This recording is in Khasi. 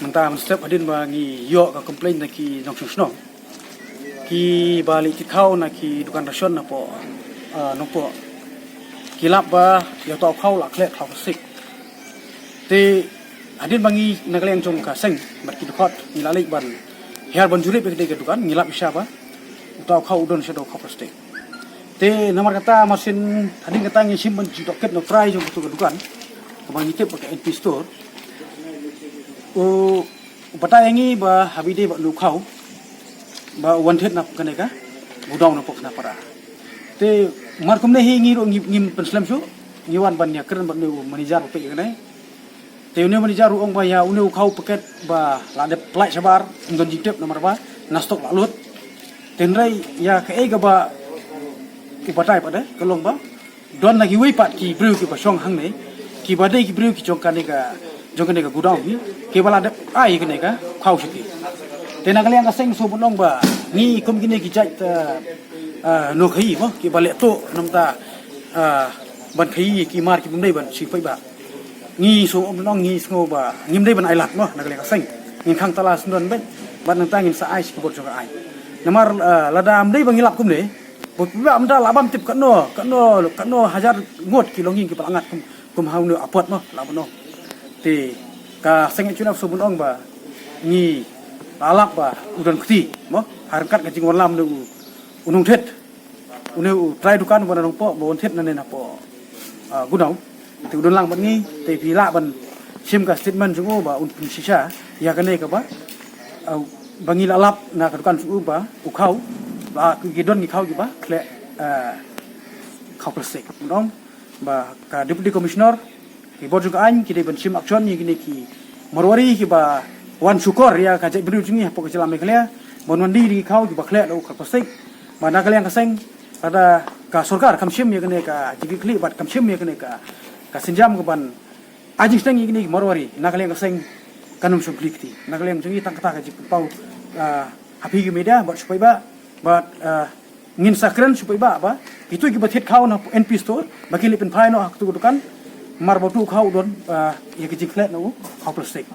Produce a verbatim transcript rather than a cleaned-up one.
Mynta mynstep hadien ba ngi ïoh ka complaint na ki nongshong shnong, ki ba leit kit khaw na ki dukan ration na poh, ah, Nongpoh, ki lap ba ïa uta u khaw la khleh khaw plastik. Te hadien ba ngi na ka liang jong ka seng bad ki dkhot ngi la leit ban hiar ban jurip ïa ka dei ka dukan, ngi lap shisha ba uta u khaw u don shadow khaw plastik. Te namar kata mar shen hadien kata ngi shim ban ju tohkit na u trai jong katu ka dukan kaba ngi tip ba ka N P Store. U batai ïa ngi ba haba dei ba u khaw ba u wan thied na kane ka godown na poh Khnapara. Te mar kumne hi ngi ruh ngi, ngim pynslem shuh, ngi wan ban ïakren bad une u manager ba peit ïa kane. Te une u manager u ong ba ïa une u khaw packet ba la dep pynlait shabar, ym don jingtip namar ba na stock la lut. Te hynrei ïa kaei kaba u batai pat de ka long ba don na kiwei pat ki briew kiba shong hangne, kiba dei ki briew ki jong kane ka, jong kane ka godown hi, kiba la dep ai kane ka khaw sha ki. Te na ka liang ka seng sngewbha ban ong ba ngi kum kine ki jait, ah, ah, nongkhaii mo, kiba leh tuh namar, ah, ban khaii ki mar ki bym dei ban shu paidbah. Ngi sngewbha ban ong, ngi sngew ba ngim dei ban ailad mo, na ka liang ka seng. Ngin khang tala syndon beit bad nangta ngin sa ai sha ki bor jong ka aiñ. Namar, ah, lada ym dei ba ngi lap kumne, bad ba mynta lah bam tip katno, katno, katno hajar ngut ki longïing kiba la ngat kum, kum ha une u apot mo, lah ban ong. Te ka seng H U N F sngewbha ban ong ba ngi la lap ba u don kti mo, ha ryngkat ka jingwanlam une u, u nongthied, une u trai dukan uba na Nongpoh ba wan thied nangne na poh, ah, godown. Te u don lang bad ngi, te phi lah ban shim ka statement jong u ba un pynshisha ïa kane kaba, ah, ba ngi la lap na ka dukan jong u ba u khaw, ba ki don ki khaw kiba khleh, ah, khaw plastik. Nong ba ka Deputy Commissioner, ki bor jong ka aiñ ki dei ban shim action ïa kine ki Marwari kiba wan shukor ïa ka jaitbynriew jong ngi hapoh ka jylla Meghalaya ban wan die da ki khaw kiba khleh da u khaw plastik. Ba na ka liang ka seng, lada ka sorkar kam shim ïa kane ka jingkitkhlieh bad kam shim ïa kane ka, ka sienjam ka ban ai jingsneng ïa kine ki Marwari, na ka liang ka seng kan ym shong khlieh kti. Na ka liang jong ngi tang kata ka jingpynpaw, ah, ha phi ki media bad sha u paidbah bad, ah, ngin sa kren sha u paidbah ba kito kiba thied khaw na N P Store ba kin leit pynphai noh ha katu ka dukan, namar ba utu u khaw u don, ah, ïa ka jingkhleh na u khaw plastik.